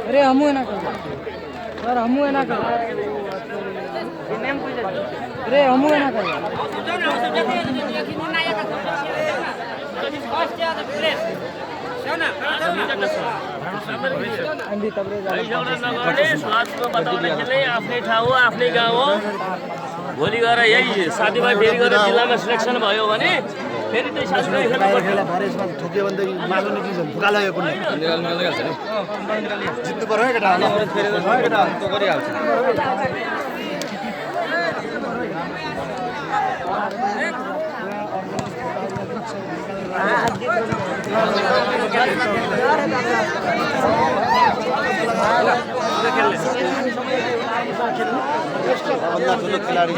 अरे हमू ना कर सर हमू ना कर अरे हमू ना कर आफ्नै ठाउँ हो आफ्नै गाउँ हो भोलि गएर यही साथीभाइ फेरि गएर जिल्लामा सिलेक्सन भयो भने फेरि त्यही साथीभाइ ठोक्यो भनेदेखि मासु निक्लिन्छ फुका लाग्यो कुनै जित्नु पर्यो केटा गरिहाल्छ खिलाडी